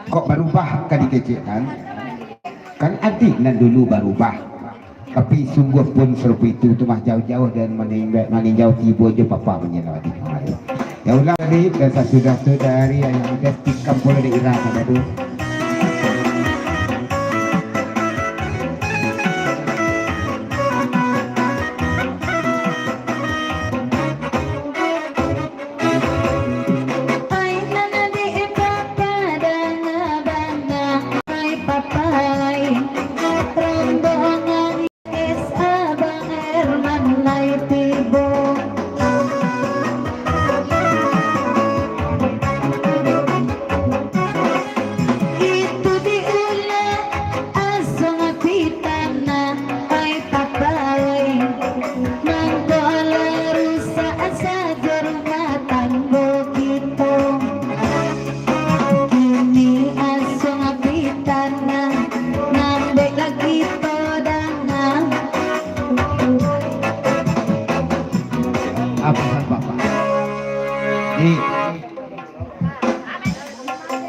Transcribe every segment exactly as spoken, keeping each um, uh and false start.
Kok barubah ka dikecekkan? Kan adiak nan dulu barubah. Tapi sungguah pun sarupo itu, tu mah jauah-jauah dari maninjau, maninjau tibo jo papa manyelau adiak kamari. Ya ulah, adiak, dan sasudah tu dari ayah muda tikam pulo di ira ka dadu. Ai nan adiak papa danga bana, ai papa ai, rombongan S A Bang Herman lai tibo. Itu diulah asuang pitanah, ai papa ai. Mangko lah rusak sajo rumah tanggo kito. Kini asuang pitanah, ngambek lah kito danga. Apo salah papa? Ni,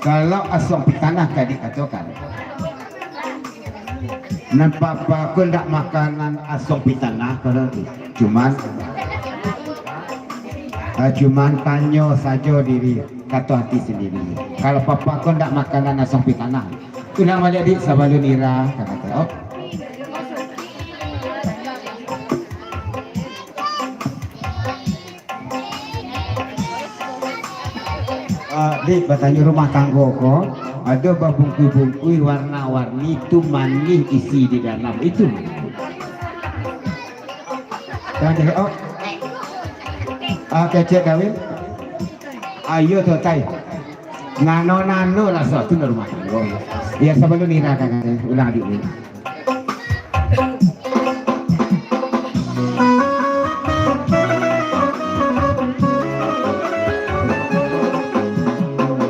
kalau asuang pitanah ka dikatokan, nan papa ko ndak makanan asuang pitanah, kalau tu. Cuman, ah, cuman tanyo sajo diri, kato ati sandiri. Kalau papa ko ndak makanan asuang pitanah. Ulang baliak, adiak, sabalun ira ka kato. Ah, Dik, batanyo rumah tanggo ko, ado babungkui-bungkui, warna-warni, tu manih isi di dalam. Itu manih. Jangan cakap, oh. Ah, kecek kawin. Ayo, totai. Nano-nano lah, suatu rumah tanggo. Ya, sabalun ira ka kato, ulang, adiak, ni.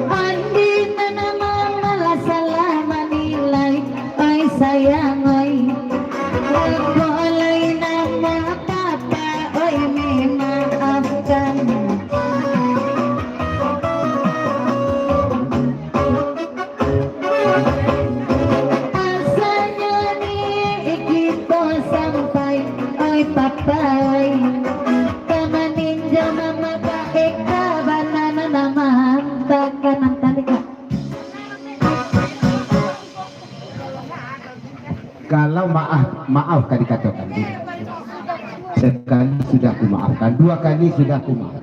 Andi nan mamalah salah manilai, oi sayang, oi. Ambo lai namo papa, oi, memaafkan. Asanyo ni kito sampai, oi papa, oi. Ka maninjau mama ka eka bana nan maanta ka nan tadi ka. Kalau maaf, maaf ka dikatokan, Dik. Sakali sudah ku maafkan, dua kali sudah ku maaf.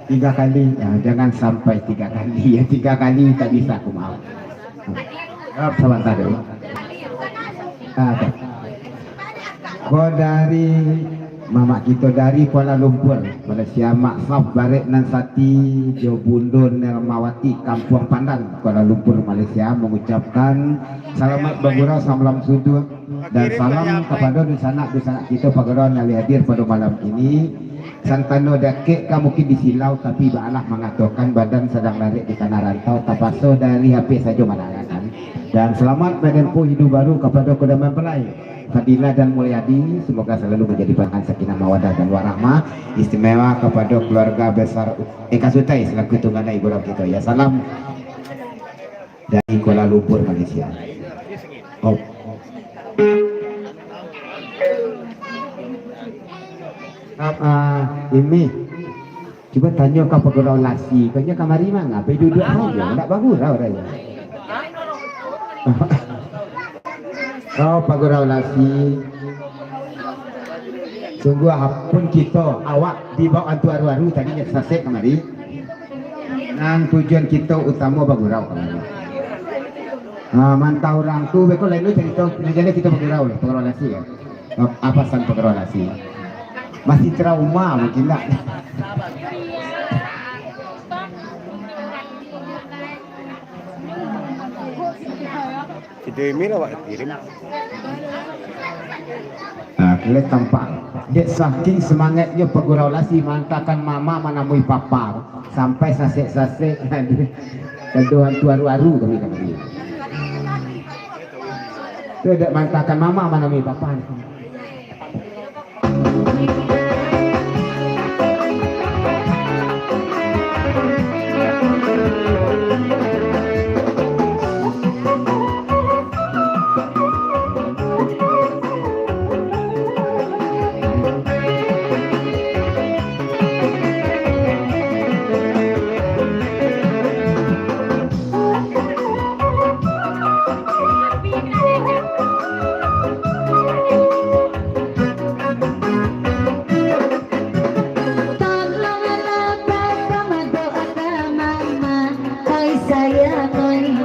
Tiga kali, ah, jangan sampai tiga kali, ya, tiga kali tak bisa ku maaf. Ah, sabanta dulu. Ah, dah. Ko dari mamak kito dari Kuala Lumpur, Malaysia, Mak Saf Barek Nan Sati jo Bundo Nelmawati, Kampuang Pandan, Kuala Lumpur, Malaysia, mangucapkan salamat bagurau samalam suntuak. Dan salam kapado dunsanak-dunsanak kito pagurau nan lai hadir pado malam kini. Santano dakek ka mungkin di silau, tapi baalah mangatokan badan sadang larek di tanah rantau, tapaso dari hampia sajo mandangakan. Dan salamat manempuh iduik baru kapado kuda mempelai, Fadila dan Mulyadi. Semoga salalu manjadi pasangan sakinah mawadah dan warahmah, istimewa kapado keluarga besar Eka Sutai selaku tungganai gurau kito. Ya, salam dari Kuala Lumpur, Malaysia. Oh. Ah, ah, Imi, cubo tanyo ka pagurau Lasi, ko nyo kamari manga, pai duduak sajo, ndak bagurau dah. Oh, pagurau Lasi. Sungguah pun kito awak dibao antu aru-aru tadi nyo sasek kamari. Nan tujuan kito utamo bagurau kamari. Ah, mantah urang tu, beko lain tu carito, nan jaleh kito bagurau lah, pagurau Lasi ya. Apa san pagurau Lasi? Masih trauma mungkin dak? Video email awak kirim. Nah, kalian tampak. Dek saking semangatnyo pagurau Lasi mantakan mama manamui papa, sampai sasek-sasek, aduh, aduh, antu aru-aru kami kami. Tu dek mantakan mama manamui papa. Sayang oi,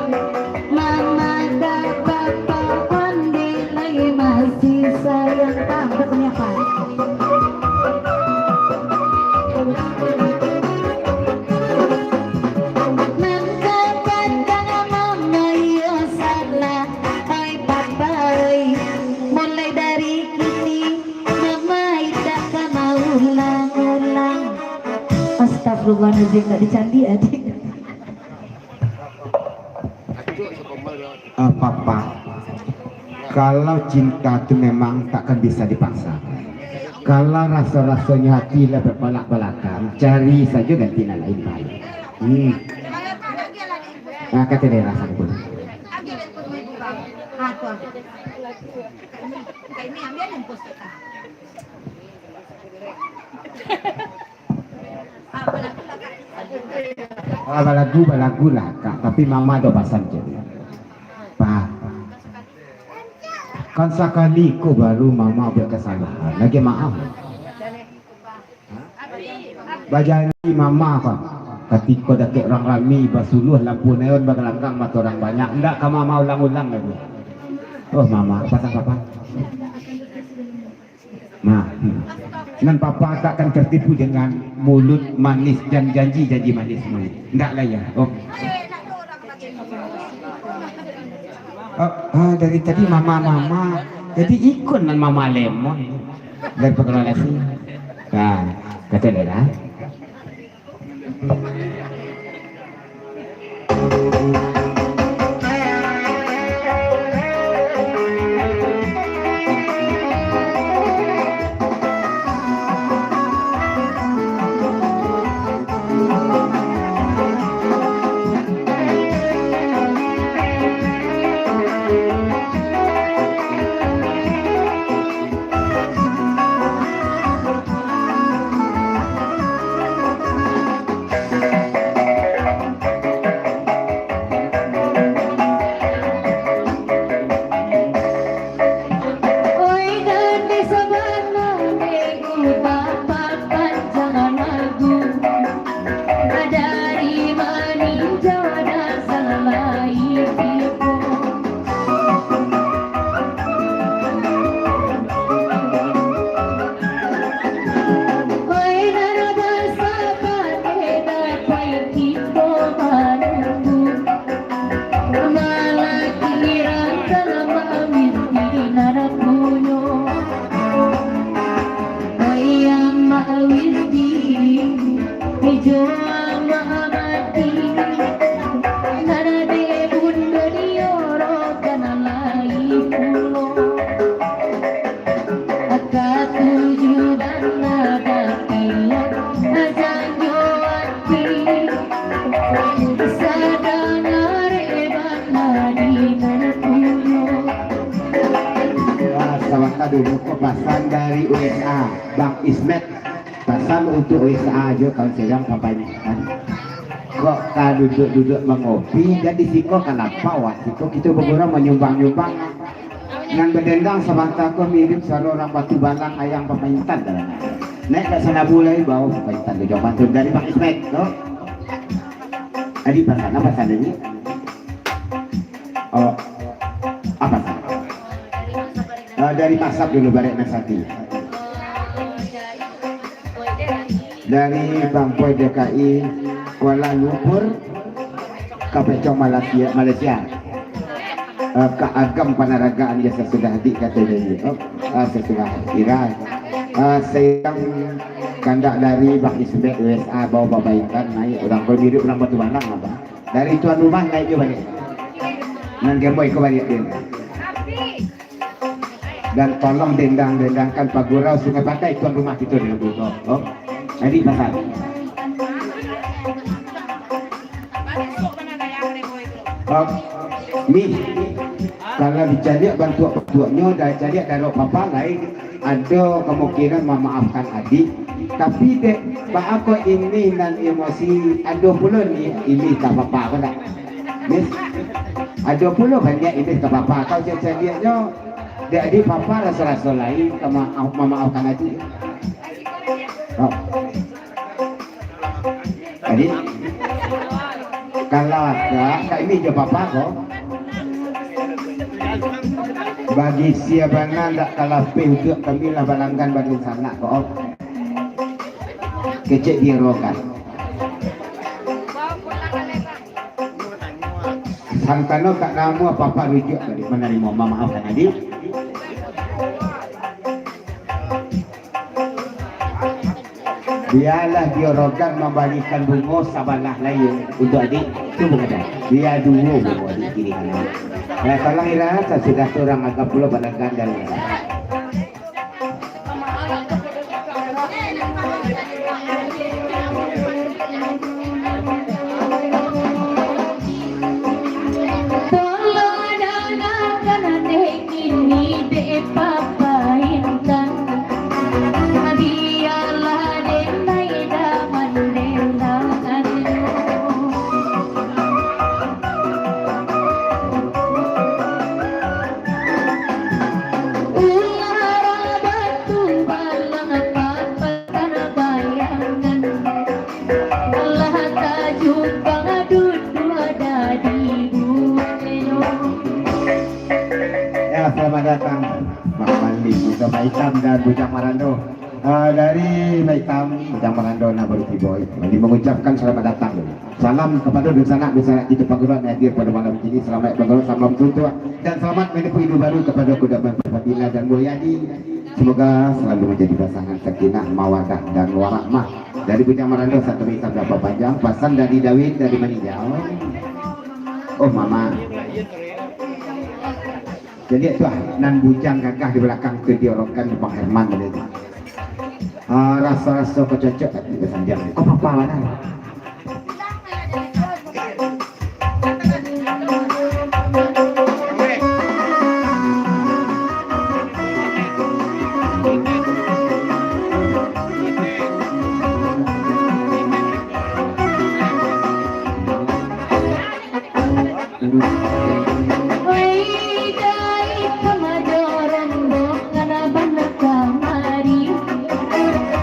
mama ka papa onde lai masih sayang. Paham tak punya apa? Nan ka pandang mama iyo salah, oi papa oi. Mulai dari kini, mama indak ka maulang-ulang. Astagfirullahaladzim, tak dicandi adik. Ah, Papa, kalau cinta tu memang takkan bisa dipaksa. Kalau raso-rasonyo hati lah bertolak belakang, cari sajo ganti nan lain, Pak. Hmm. Ah, kata dia rasa pun. Ah, balagu, balagu lah, Kak. Tapi mama ado pasan je. Pak, kan sakali ko baru mama buek kasalahan. Lagi maaf. Bajanji mama, Pak. Katiko dakek urang rami, basuluah lampu neon, bagalanggang mato urang banyak. Ndak ka mama ulang-ulang lagi. Oh, mama, pasan papa. Nah, hmm. Nan papa takkan tertipu dengan mulut manis dan janji-janji manis semua. Ndak lah ya. Oh. Ah, ah, dari tadi mama-mama. Jadi ikut nan mama lemon. Dari perkenalan sih. Nah, kata dia lah. Oi gadis sabana minggu, bapak panjang lagu. Dari maninjau dan salai tibo. Oi nan basapateh dapai kito manunggu. Malah kirang ka mawiti nan punyo. Oi amak witi, ijo amak mati. Nan dek bundo diorokan lai pulo. Katuju bana bakilan, janjo ati. Sadang arek bana di nan punyo. Ah, sabanta dulu ko pasan dari U S A, Bang Ismet. Pasan untuk U S A jo kawan sidang papanyakan. Kok ka duduk-duduk mangopi, jadi siko ka lapau, ah, siko kito bagurau manyumbang-nyumbang. Nan badendang sabanta ko mirip suaro urang Batubalang, ayang pamaintan dalam. Naik ka Sanabu lai, bawa pamaintan tu, jawapan tu dari Bang Ismet, tu. Adi pasan, apa pasan ni? Oh, apa pasan? Ah, dari Masap dulu, barek nan sati. Dari Bang Boy D K I Kuala Lumpur, ka Pecong Malaysia, Malaysia. Ah, ka Agam Panaragaan, ya, sasudah adik kato janji. Oh, ah, sasudah kira. Ah, sayang kandak dari Bang Ismet U S A, bawa babaikan naik urang, kalau mirip urang Batubalang, apa? Dari tuan rumah naik jo baliak. Nan gemboi ko baliak dia. Dan tolong dendang-dendangkan pagurau Sungai Pantai, tuan rumah kito dengan bungo. Oh, jadi pasal. Oh, ni, kalau dicaliak bantuak-bantuaknyo, dah caliak darok papa lain, ado kemungkinan mamaafkan adik. Tapi dek, baa ko ini nan emosi, ado pulo ni, ini ka papa ko ndak? Yes. Ado pulo banyak ini ka papa. Kalau caliaknyo, Jadi papa raso-raso lain ka ma-, mamaafkan adik. Oh. Jadi, Kalau ado, kami jo papa ko. Bagi sia bana ndak ka lapeh ujuak kami lah balanggan badunsanak ko. Kecek di rokan. Santano tak namo papa rujuak tadi manarimo mamaafkan adik. Bialah di rokan mambarikan bungo sabalah lai untuak adik. Tu bungo dah. Bia duo bungo adik kini kanan. Ya, tolong Ira, sasudah tu urang agak pulo balanggan dari Ira. Tolong dangakan dek kini dek Papa Intan. Bialah dek Maida mandendang. Ulah rabah tumbalang papatan bayangan. Lah tajumpang duduak dadi bulehnyo. Ya, selamat datang, Mak Malik, Mak Itam dan Bujang Marando. Ah, dari Mak Itam, Bujang Marando nak baru tibo. Jadi mengucapkan selamat datang. Salam kepada dunsanak-dunsanak kito pagurau nan hadir pada malam kini. Selamat pagurau, salam suntuak, dan selamat menempuh hidup baru kepada Kuda Fadila dan Mulyadi. Semoga selalu menjadi pasangan sakinah, mawadah, dan warahmah. Dari Bujang Marando, satu bait sabda panjang, pasan dari Dawin dari Maninjau. Oh, Mama. Jadi, tu ah, nan bujang gagah di balakang tu diorongkan Bang Herman tadi tu. Ah, raso-raso ko cocok tapi basandiang. Ko papa mana? Wai dai pamajo rombongan bana kamari,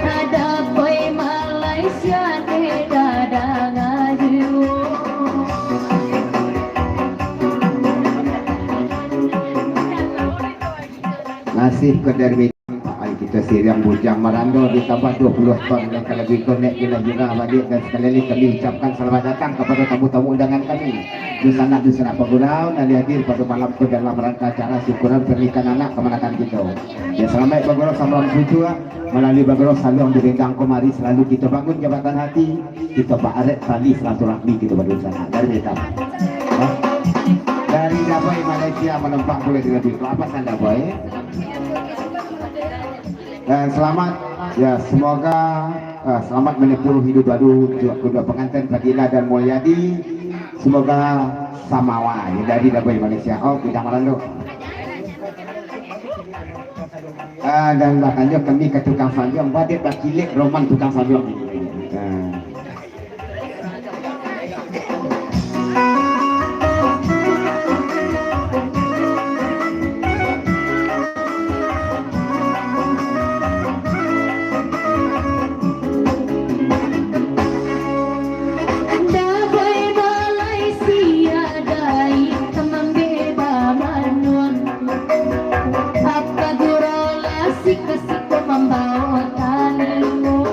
ada koi Malaysia te dadang ajo. Nasib ko dari Ai, kito siriang Bujang Marando ditambah dua puluah ton, nan ka labiah konek gila-gila baliak, dan sakali lai kami ucapkan salamat datang kapado tamu-tamu undangan kami. Dunsanak-dunsanak pagurau nan hadir pado malam ko dalam rangka acara syukuran pernikahan anak kamanakan kito. Ya, salamaik bagurau salam suntuak, malalui bagurau saluang di rindang ko mari salalu kito bangun jabatan hati, kito baarek tali silaturahmi kito badunsanak. Dari Medan. Hah? Dari Davai Malaysia manumpang pulo di radio. Apa sanda, Boy? Dan selamat, ya, semoga, eh, selamat menempuh hidup baru untuk kedua pengantin Fadila dan Mulyadi. Semoga samawa, ya, dari Davai Malaysia. Oh, kita malam tu. Ah, dan batanyo kami ka tukang sandiang, badek bakilek roman tukang sandiang. Ah. Dabai balai siadai, tamambeh bamanuang. Apa gurau lah sika-sika mambawa talingo.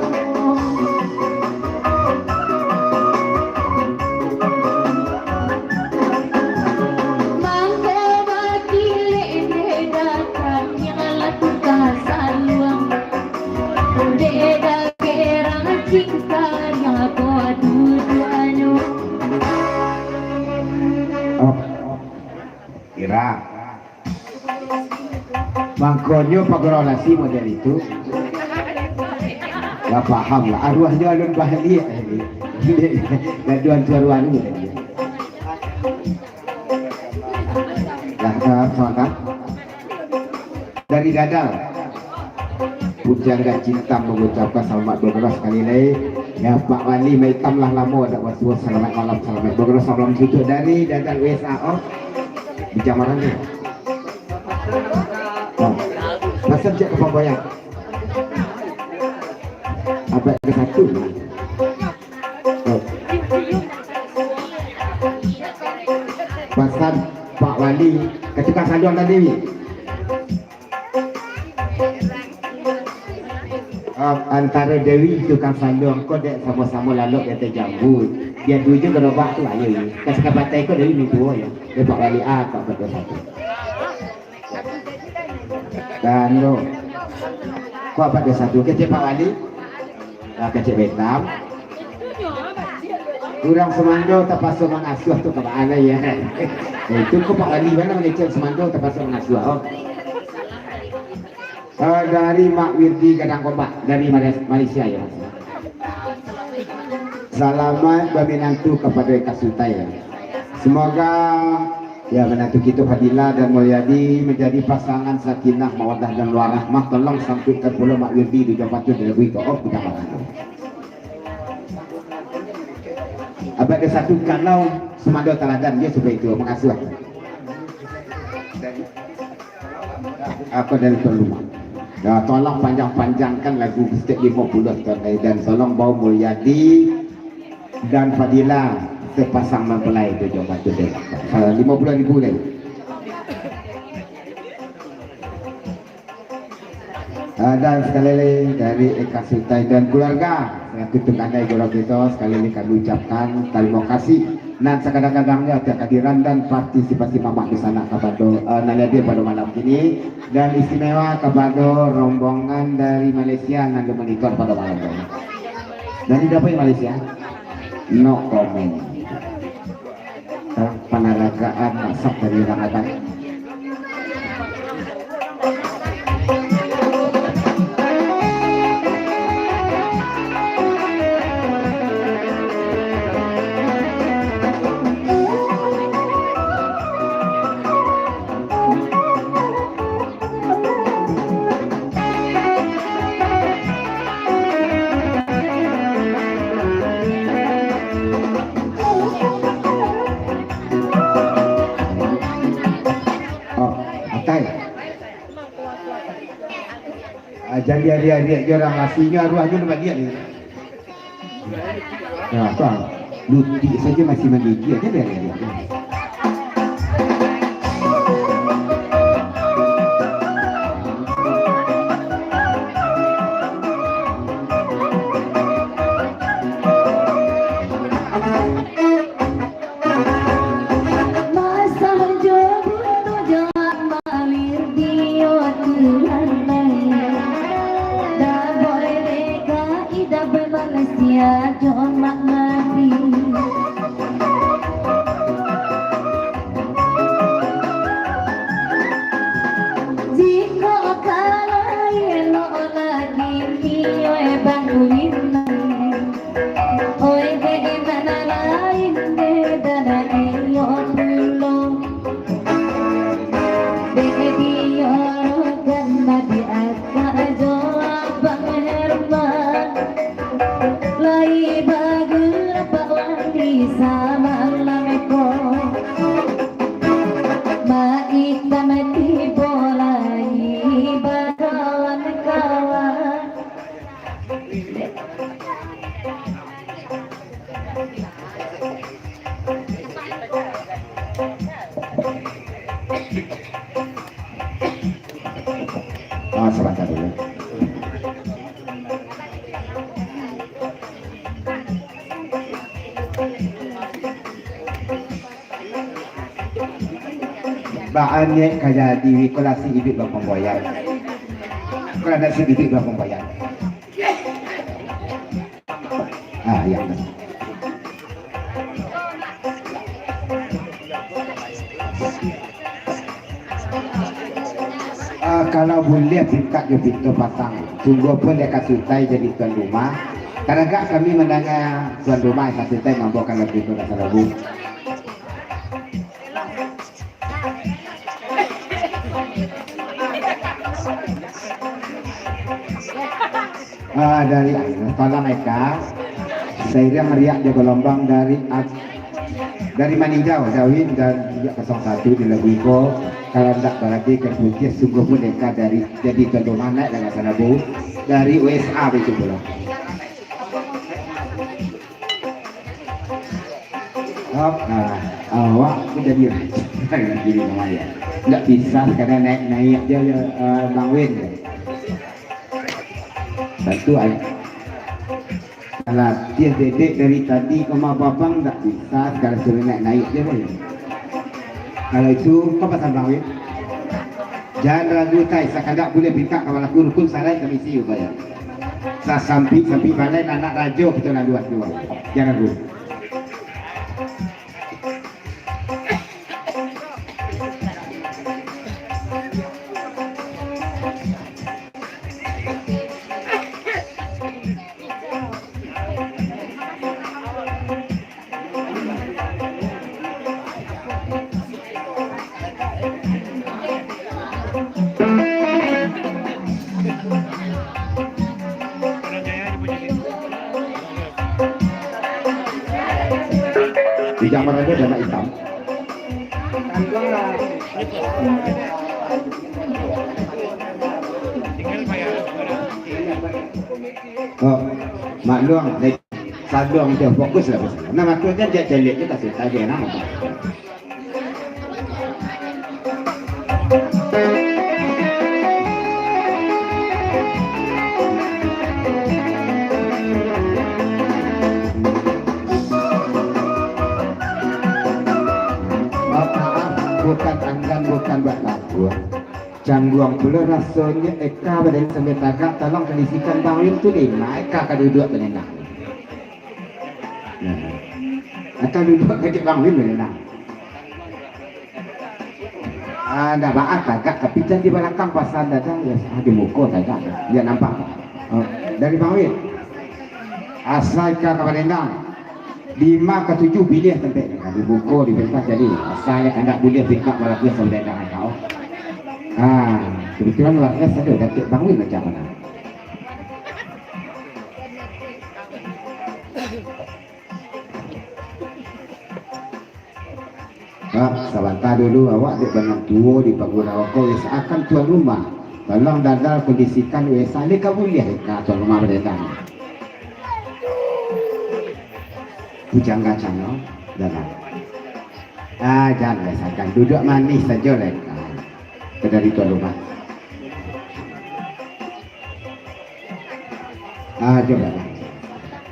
Mangko bakilek dek dakak, yang lah tukang saluang. Dek dakek rang cingkariang ko duduaknyo. Oh. Ira. Mangkonyo pagurau nasi model itu. Lah paham lah. Aruahnyo alun bahaliak tadi. Gaduan tu aruah tu tadi. Lah, dah, selamat. Dari Dadal. Bujang Gacintang mengucapkan selamat bergerak sekali lagi. Ya, Pak Wali Maitam lah lamo dak basuo. Selamat malam, selamat bergerak. Salam suntuak dari Dadal W S A O. Bujang Marando. Nah, pasal cek ke Paboyang. Abad ke satu. Oh. Pasan Pak Wali, ka tukang saluang tadi. Ah, antaro Dewi tukang saluang ko dek samo-samo lalok di ateh jambu. Diadu jo garobak tu ayo ye. Ka sakabatai ko Dewi mintuo yo. Dek Pak Wali, ah, Pak Ketua Satu. Dan lo. Ko Pak Ketua Satu, kecek Pak Wali. Ah, kecek Betam. Urang sumando tapaso mangasuah tu ka baa lai, ya. Eh, itu ko Pak Wali bana mangecek sumando tapaso mangasuah, oh. Eh, dari Mak Wirdi Gadang Kombak, dari Malaysia, ya, Mas. Salamaik baminantu kapado Eka Sutai, ya. Semoga, ya, minantu kito Fadila dan Mulyadi manjadi pasangan sakinah, mawadah dan warahmah. Tolong sampaikan pulo Mak Wirdi di jambatan dari Bui Koop di Jambatan. Abad ke satu, kalau sumando taladan, dia sudah itu mangasuah. Apa dari Tuan Rumah? Ya, tolong panjang-panjangkan lagu setiap lima puluh tahun lagi, dan tolong bawa Mulyadi dan Fadila sepasang mempelai tu, jom bantu dia. Ah, lima puluh ribu lagi. Ah, dan sekali lagi dari Eka Sutai dan keluarga, selaku tukang gurau kito, sekali lagi kami ucapkan terima kasih. Nan sakadang-kadangnyo atas kehadiran dan partisipasi mamak di sana kapado, eh, nan hadir pado malam kini, dan istimewa kapado rombongan dari Malaysia nan dimonitor pado malam kini. Dari dapo Malaysia? No comment. Panaragaan masak dari urang Adan. Oh, atai. Ah, jan diariak-ariak jo urang, asinyo aruahnyo lah baliak ni. Nah, apa? Lutik saja masih manggigit, jan diariak-ariak. Masa jo bundo jo malir dio tulanai. Daboi deka idap manusia jo mak mati. Jikok kalau elok lagi dio bangkulinai. Oi, dek nan lain, dek dana iyo pulo. Dek dio rogan di akak jo Abang Herman. Lai bagerak Pak Wali samalam ko. Maitam tibo lai bakawan-kawan. Ah, sabanta dulu. Baa niaik ka jadi, wi, ko lah si iduik bapambayar. Ko lah si iduik bapambayar. Ah, ya. Ah, kalau buliah pintak jo pinto pasang, sungguahpun dek Eka Sutai jadi tuan rumah. Taragak kami mandanga tuan rumah Eka Sutai mambaokan lagu tu, rasa lagu. Ah, dari, tolong Eka, sairing riak jo galombang dari Ac-, dari Maninjau, Dawin dan juga kosong satu di lagu iko, kalau ndak barati kan putih, sungguahpun Eka dari jadi tuan rumah naik dengan sanabu dari U S A itu pulang. Awak, ah, awak tu jadi raja. Jadi lumayan. Ndak bisa sekadar naik-naik je, ah, Bang Win. Bantu ai. Latiah dedek dari tadi ka rumah babang ndak bisa, sekadar suruh naik-naik je, Bang. Kalau itu, kau pasang Bang Win. Jan ragu, tai, sakadar buliah pintak ka balaku rukun sarai kamisi, umpamanya. Sasampik-sampik balai anak rajo kito lalu atuan. Jan ragu. Di kamar aja ada anak hitam. Oh, maklum, dek saluang tu fokus lah pasal. Nah, maklumnya dia celiak tu tak cerita dia nama. Maaf, bukan anggan, bukan buat lagu. Cangguang pulo rasonyo, Eka badan sambil tagak, tolong kondisikan Bang Win tu lima, Eka ka duduak bananang. Nah, atau duduak dakek Bang Win bananang. Ah, ndak baa tagak, tapi jan di balakang pasan dada, ya, ah, di muko tagak, ya nampak. Oh, dari Bang Win. Asa Eka ka bananang. Lima ka tujuh biliah tampek, dibuko, dipentah jadi. Asal kandak buliah pingkak balaku sabananyo kau. Ah, kebetulan warga sado dakek Bang Win macam mana. Ah, sabanta dulu, awak dek banam tuo di panggung rokok, seakan tuan rumah. Tolong dadal kondisikan, weh, sani ka buliah ka tuan rumah badendang. Bujang kacang, no? Dah lah. Ah, jan lah sagan. Duduak manih sajo lah. Ah, ka dari tuan rumah. Ah, jo lah.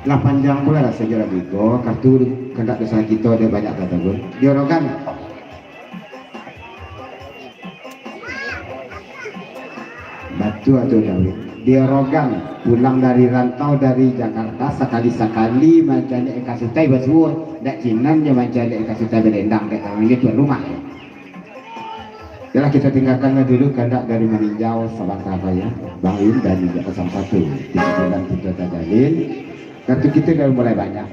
Lah panjang pulo lah sajo lah bigo. Kartu kandak dosa kito ado banyak kata pun. Di Orogan. Batua tu, Dawid. Di Orogan, pulang dari rantau dari Jakarta, sakali-sakali mancaliak Eka Sutai basuo, ndak kinannyo mancaliak Eka Sutai badendang, dek kawanyo tuan rumah. Yalah, kita tinggalkanlah dulu kandak dari maninjau sabanta sajo, Bang Win dan Injak kosong satu, di Sembilan Pintu Tajalin. Kartu kita dah mulai banyak.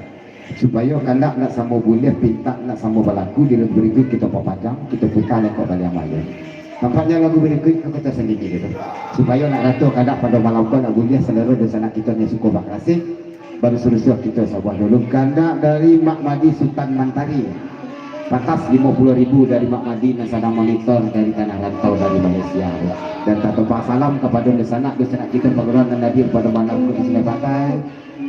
Supayo kandak nak samo buliah, pintak nak samo balaku, di lagu berikut kita papanjang, kita putar lekok baliang balian. Tampaknya lagu berikut kita sendiri dulu. Supayo nak ratuah kandak pado malam ko nak buliah, salero dunsanak kito nan suko bakarasik, baru salusuah kito sabuah dulu. Kandak dari Mak Madi Sutan Mantari. Pantas limo puluah ribu dari Mak Madi nan sadang monitor dari tanah rantau dari Malaysia. Dan tatumpah salam kapado dunsanak, dunsanak kito paguruan nan hadir pado malam ko di sini pakai.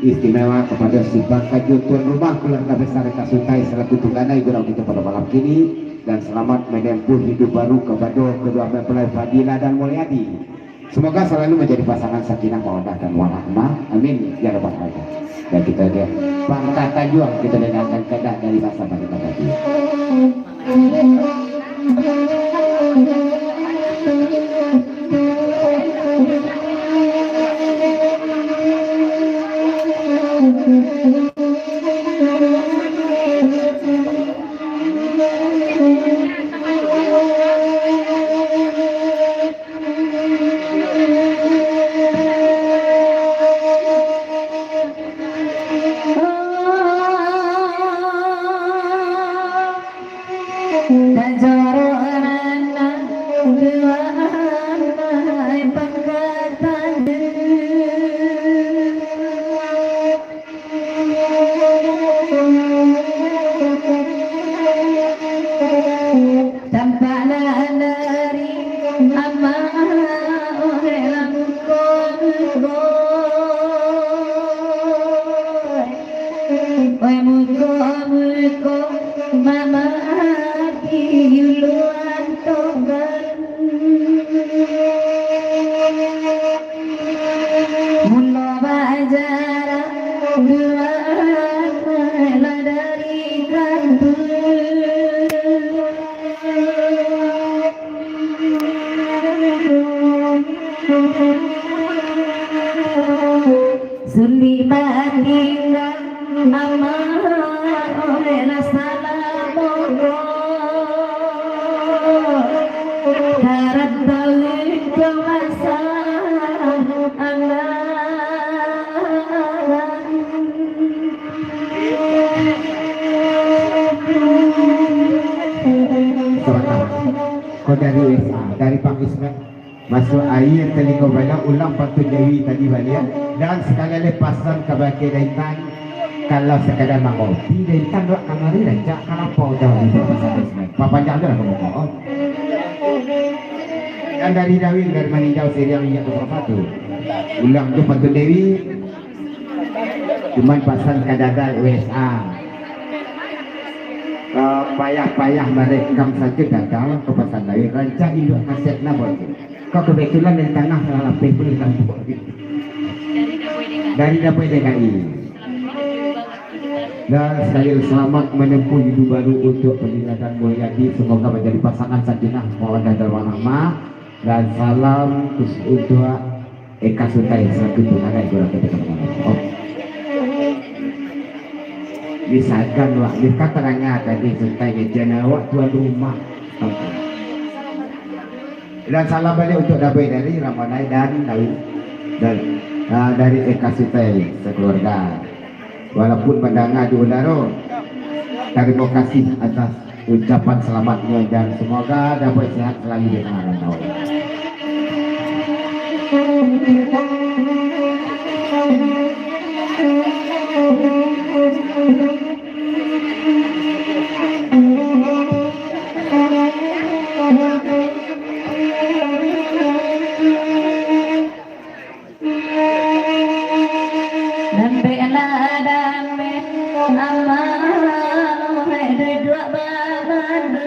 Istimewa kapado si bakal tuan rumah, keluarga besar Eka Sutai selaku tungganai gurau kito pado malam kini, dan selamat menempuh hidup baru kapado kedua mempelai Fadila dan Mulyadi. Semoga selalu menjadi pasangan sakinah mawadah dan warahmah. Amin ya rabbal alamin. Dan kita dia pangkatan juang kita dengarkan kandak dari basa mereka tadi. Tampak nan dari amak, oh, rela muko-muko. Oi, muko-muko. Ko dari S A, dari Bang Ismet. Masuk aia talingo baliau, ulang pantun Dewi tadi baliau. Dan sakali lai pasan kabake Daintan, kalau sakadar mangopi, Daintan wak kamari rancak, kanapa udah di Bang Ismet? Papanjang tu lah kamu, oh. Dan dari Dawin, dari Maninjau, serial minyak kosong satu. Ulang tu pantun Dewi. Cuman pasan ka dadah W S A. Eh, payah-payah marekam sajo dadah ko pasan lain. Rancak induak kaset nah, Bos. Ko kebetulan dari tangah salah lapeh pun ditampuak. Dari Dapur D K I. Dan sakali selamat menempuh hidup baru untuk Perdinatan Mulyadi. Semoga menjadi pasangan sakinah, mawaddah dan warahmah. Dan salam khusus untuk Eka Sutai selaku pengarai Gora Ketika Malam. Oh. Misalkan wak, mika taranga tadi Sutai ngejen awak tuan rumah. Dan salam baliak untuk Dabai dari Ramonai dan dari, dan, ah, dari Eka Sutai sekeluarga. Walaupun mandanga di udaro, tarimo kasih atas ucapan salamatnyo, dan semoga dapat sehat selalu di tangah rantau. Dambek lah dambek, amak lorek duduak babandu.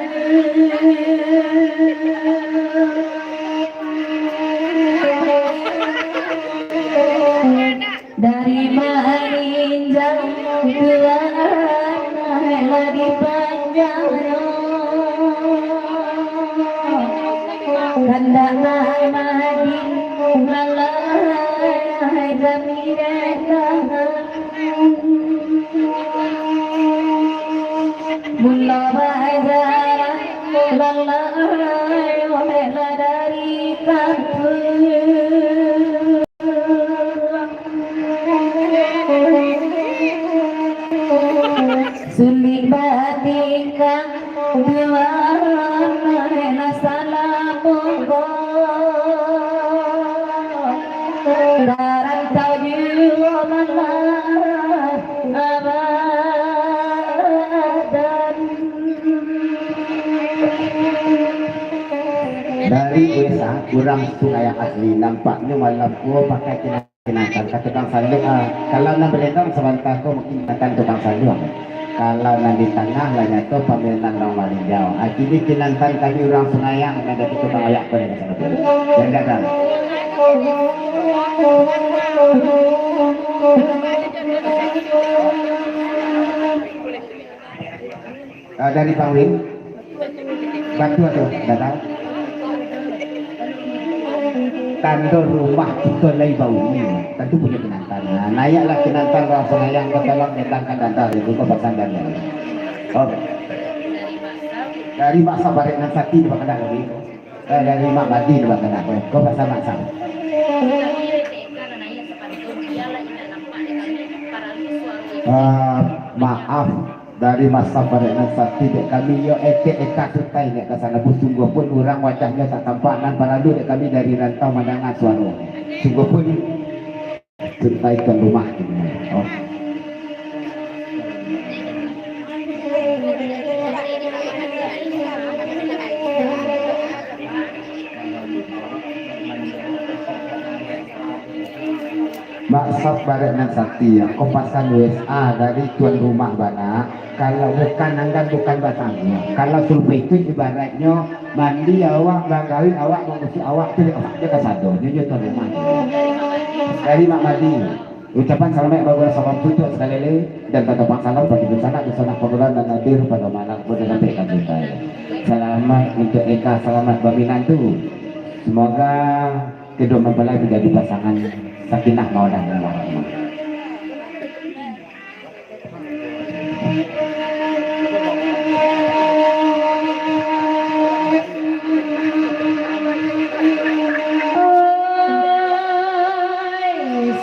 Dari Maninjau tuan, naik lah dipanjang. Kandak Mamadin, lalai kami datang. Mula bajarah, lalai lah dari kampung. Sulik batingkah, tuan lah salah monggo. Karantau juo malah abadan. Dari Wesa, urang Sungai Asli, nampaknyo malam ko pakai kinantan. Kato Bang Saluang, ah, kalau nan balendang sabanta ko mungkin kinantan tu Bang Saluang. Kalau nan di tangah lah nyato pamenan Bang Marinjau. Ah, kini kinantan kami urang Sungai Ayam, nan dapek tu Bang Ayak ko, dan dagang. Ah, dari Bang Win. Batua tu, datang. Tando rumah kito lai bauni, tantu punyo kinantan. Nah, naiaklah kinantan urang Sungai Ayam, batolong datangkan tando, itu ko pasan dan. Oh. Dari Mak Sabarek nan sati di bakanak tadi. Eh, dari Mak Madi di bakanak. Ko pasan Mak Sam. Ah, maaf. Dari Mak Sabarek nan sati dek kami, yo etek Eka Sutai dek ka sana, sungguahpun urang wajahnyo tak tampak, nan paralu dek kami dari rantau mandanga suaro. Sungguahpun Sutai tuan rumah. Oh. Mak Sabarek nan sati, ko pasan W S A dari tuan rumah bana. Kalau bukan anggan, bukan batangguang. Kalau sulpeh tu ibaratnyo mandi awak, bagawik awak, mangusuik awak tu, awak je kasado, nyo je tuan rumah. Dari Mak Madi, ucapan salamaik bagurau salam tutup sakali lai, dan tatapang salam bagi dunsanak, dunsanak pangurang nan hadir pado malam ko, dan sampai ka Sutai. Salamaik untuak Eka, salamaik baminantu. Semoga Kedua mempelai menjadi pasangan sakinah mawadah warahmah.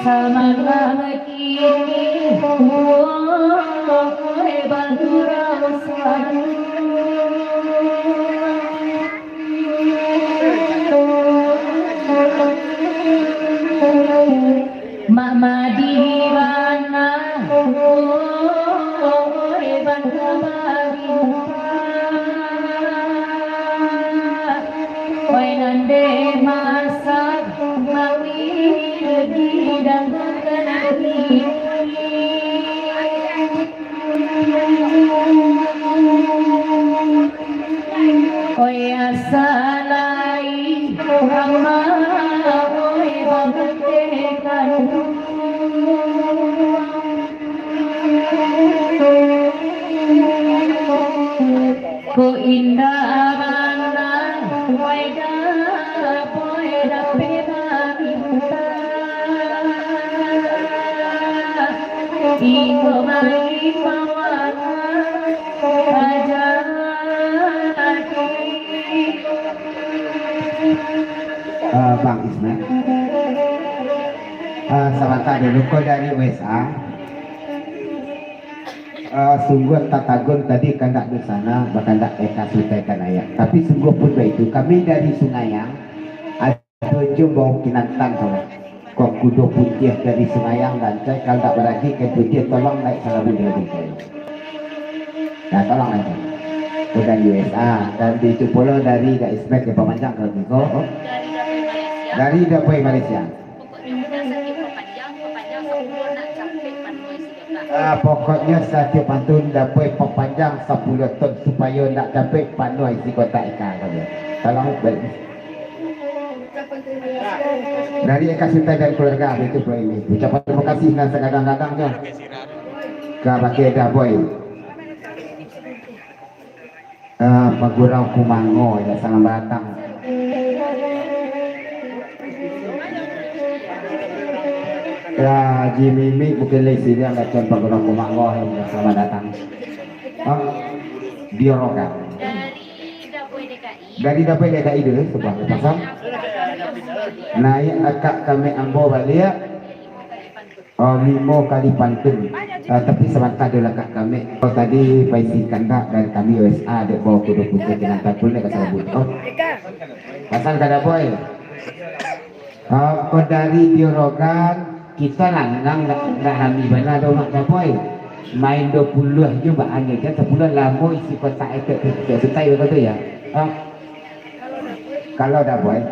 Samanlah kini, wahai Bandura Saru. Oi asalai ama, oi bagantikan. Ko indak bana, wai dapoi dapek maminta. Iko maimbau aja lagi. Ah, Bang Ismail. Ah, sabanta dulu, ko dari U S A. Ah, sungguah tatagun tadi kandak di sana, bakandak eka sutai kanaya. Tapi sungguah pun baitu, kami dari Sungayang, ado jo bau kinantang salah. Kok kudo putiah dari Sungayang, Dancai, kalau ndak baragi kain putiah, tolong naik salabu di lebih kayu. Nah, tolong naik. Ko dari U S A, dan itu pulo dari Kak Ismet di Pamanjang kalau gitu. Dari Dapoi Malaysia. Dari Dapoi Malaysia. Pokoknyo, mudah sakik papanjang, papanjang sapuluah nak capek panuah isi kotak. Ah, pokoknyo satiok pantun Dapoi papanjang sapuluah ton, supayo nak capek panuah isi kotak ikan sajo. Tolong balik. Dari Eka Sutai dan keluarga, itu poin ini. Ucapan terima kasih nan sagadang-gadangnyo kabake Dapoi. Ah, Pagurau Kumango, ya, salamat datang. Ya, Haji Mimik bukan lai siriang, kacauan Pagurau Kumango, ya, salamat datang. Ah, Diorogan. Dari Dapoi D K I. Dari Dapoi D K I dulu, sebuah lepasan. Naik akak kami ambo baliak. Oh, limo kali pantun. Ah, tapi sabanta dulu lah, Kak, kami. Oh, tadi paisi kandak dari kami U S A, dek bawa kudo putih dengan tapul, dek ka sabut. Oh. Pasal kada, boy. Ah, kok dari Diorogan, kita langgang ndak, ndak rami bana doh, Mak Daboy. Main dua puluh jo, ba-, hanya je sepuluh lamo isi kotak etek tu, etek sutai beko tu, ya. Ah. Kalau Daboy,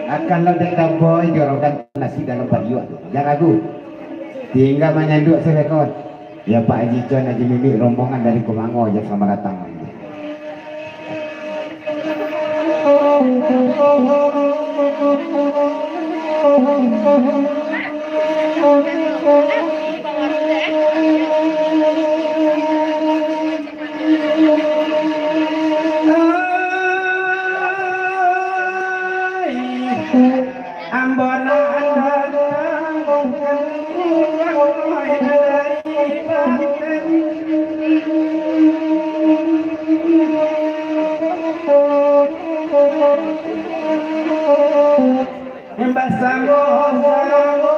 ah, kalau dek Daboy, Diorogan nasi dalam pariuak tu. Jan ragu. Tinggal manyanduak sajo ko. Ya, Pak Haji Con, Haji Mimik, rombongan dari Kumango, jan salamat datang. Ambo nan datang dari Banten. Basamo-samo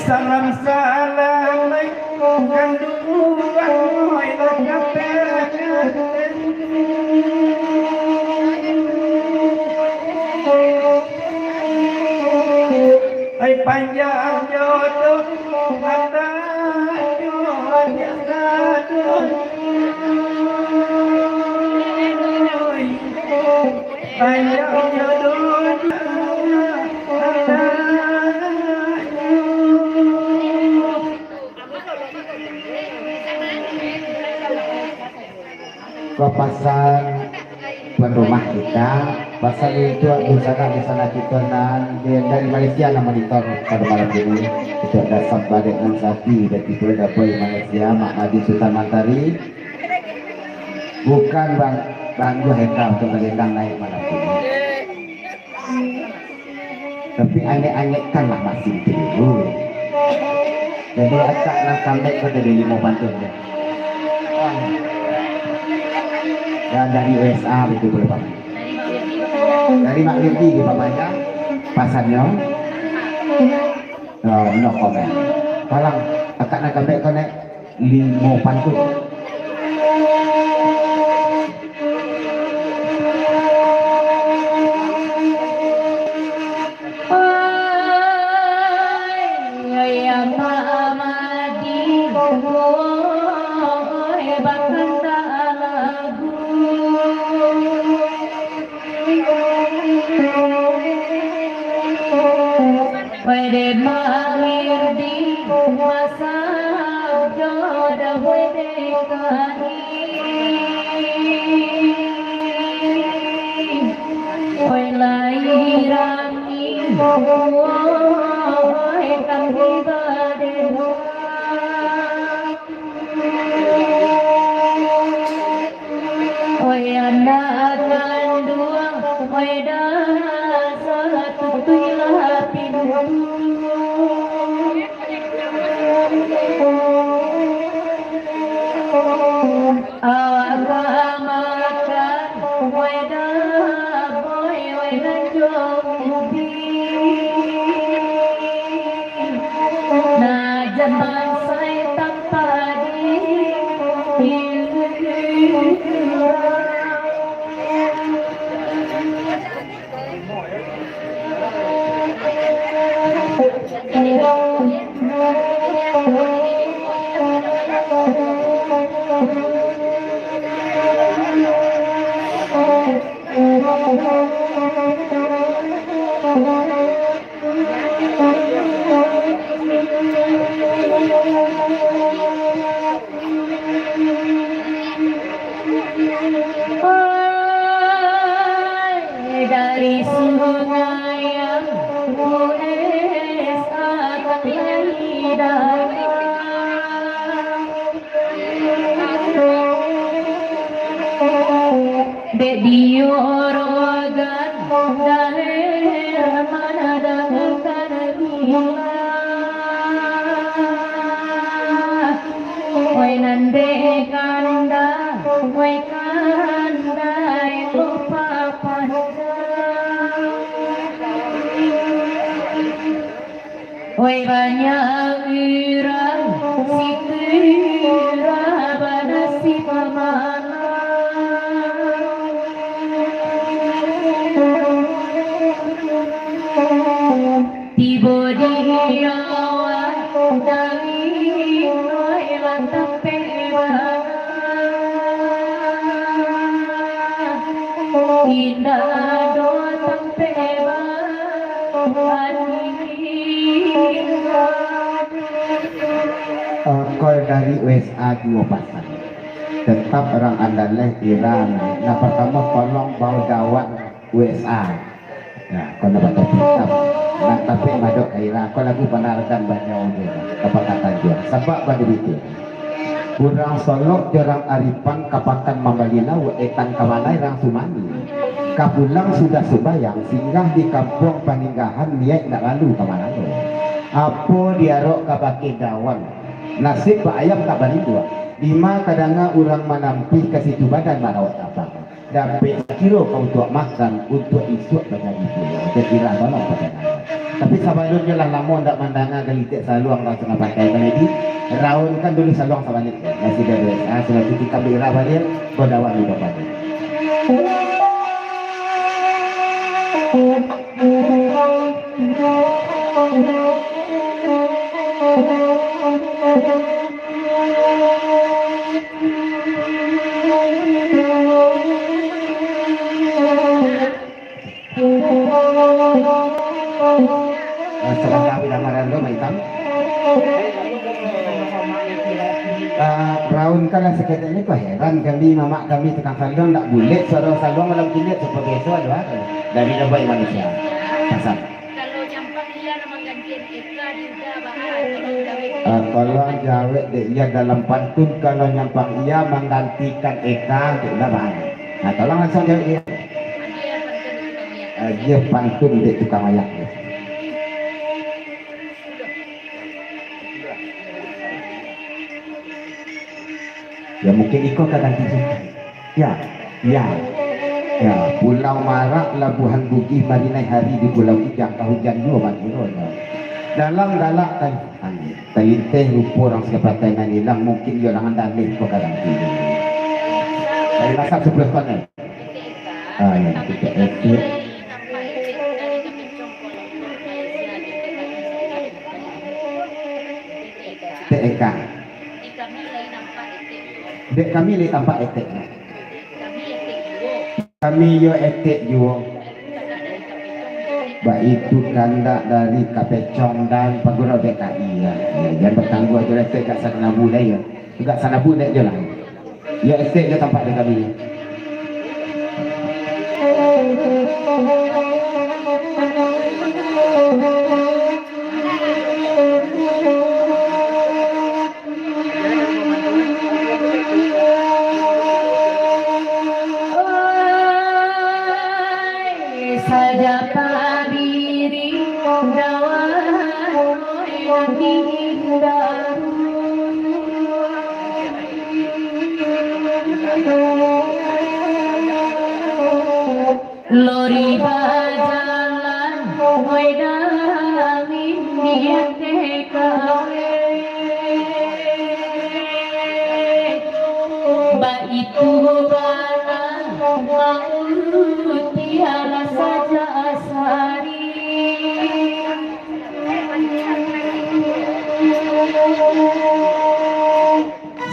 Salam-salam, kanduang, oi, lah kapek. Ai panjang jodoh, atanyo hanya satu. Panjang jodoh, atanyo. Ko pasan tuan rumah kita, pasan untuak dunsanak-dunsanak kito nan di, dari Malaysia nan monitor pado malam kini. Untuak Dasam Badek nan Sati, dari Pulau Dapoy, Malaysia, Mak Madi Sultan Mantari. Bukan bang, bangguah eka untuak bagendang naik malam kini. Tapi angek-angekkanlah masin tu dulu. Jadi, acak nan kambek ko tadi limo pantun tu. Dan dari U S A itu boleh, Bang. Dari Mak Liti di Papanjang, pasannyo. No, no comment. Palang, acak nan kambek ko naik limo pantun. Lahir di masa jodoh W D K I. Oi, lahiran ni, oi, kami badua. Oi, anak kanduang, oi, dasar tutuilah pintu. Awak ka makan, oi, daboi, oi, nan jo ubi. Nah, jan bansai tampadi. Dari Sungai Ambu S A ka lai datang. Dek diorogan daher manadangkan ilah. Oi, nan dek kanda, oi, kanda, elo papanda. Oi, banyak urang sitira banasib malang. Tibo di awak dari oi, lah tampek bana. Indak ado tampek bana. Eh, call dari U S A juo pasan. Tetap urang Andalas, Iran. Nan partamo, tolong bao dawat U S A. Nah, ko nan batopik itam. Nan tapek madok ka Iran. Ko lagu panaragan banyo je. Kapakatan juo. Sabab bana itu. Urang Solok jo urang Aripan ka pakan mambali lauak, etan ka manai rang sumani. Ka pulang sudah sumbayang, singgah di kampuang paninggahan, niaik nak lalu ka Manado. Apo diarok ka bakeh dawan, nasib bak ayam tak balinduak. Dima ka danga urang manampih, ka situ badan marawak tabang. Dapek sakiro ka untuak makan, untuak isuak bajadi pulo. Jadi lah, tolong pakai tangan. Tapi sabalun nyo lah lamo ndak mandanga galitek saluang urang Sungai Pantai, kalau di raunkan dulu saluang sabalik. Masih ada dua. Ah, sudah cuti kami lah balik, bawa dawan di bawah. Ah, sabanta, Bidang Marando, Maitam. Ah, raunkanlah saketek ni, kok heran kami, mamak kami tukang saluang, ndak bulek suaro saluang malam Jumaik, seperti biaso ado, ah, dari dabai manusia. Pasal. Kalau nyampang iya nan manggantian Eka di Uda Bahar, kalau jawek. Ah, tolong jawek dek iya dalam pantun, kalau nyampang iya manggantikan Eka di Uda Bahar. Nah, tolong langsung jawek dia. Ah, dia pantun dek tukang ayak dia. Ya, mungkin iko ka ganti sukan. Ya, ya. Ya, Pulau Marak, Labuhan Bugih, Marinai Hari di Pulau Ijang, ka hujan juo mangkironyo. Dalam galak tali angin, talinteh rupo urang Sungai Pantai nan ilang, mungkin iyo lah nan daleh ko ka ganti. Dari masak sepuluh ton, eh? Ah, ya, kita etik. Etek Eka. Dek kami lai tampak etek. Kami yo etek juo. Itu kandak dari Kapecong dan Pagura B K I, ya. Ya, jan batangguah jo lah, etek gak sanabu lai, ya. Gak sanabu naik jo lah. Ya, etek jo tampak dari kami. Saja padiri dawan, oi, nan diindaru. Lori bajalan, oi, dangin di ateh kawe. Baitu bana, maulud tiada saja asari.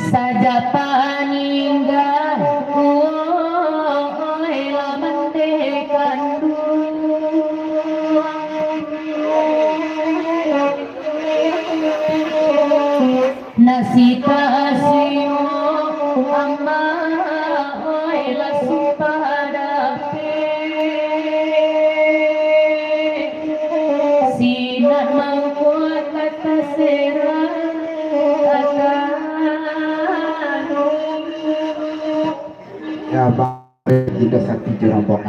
Saja paningga, oi, lah mandekan duo. Nasi tasimo, ama, oi, lah sumpah dapek. Sinan mangko ka tasera. Ya, Bang, Baginda Sakti jo rombongan.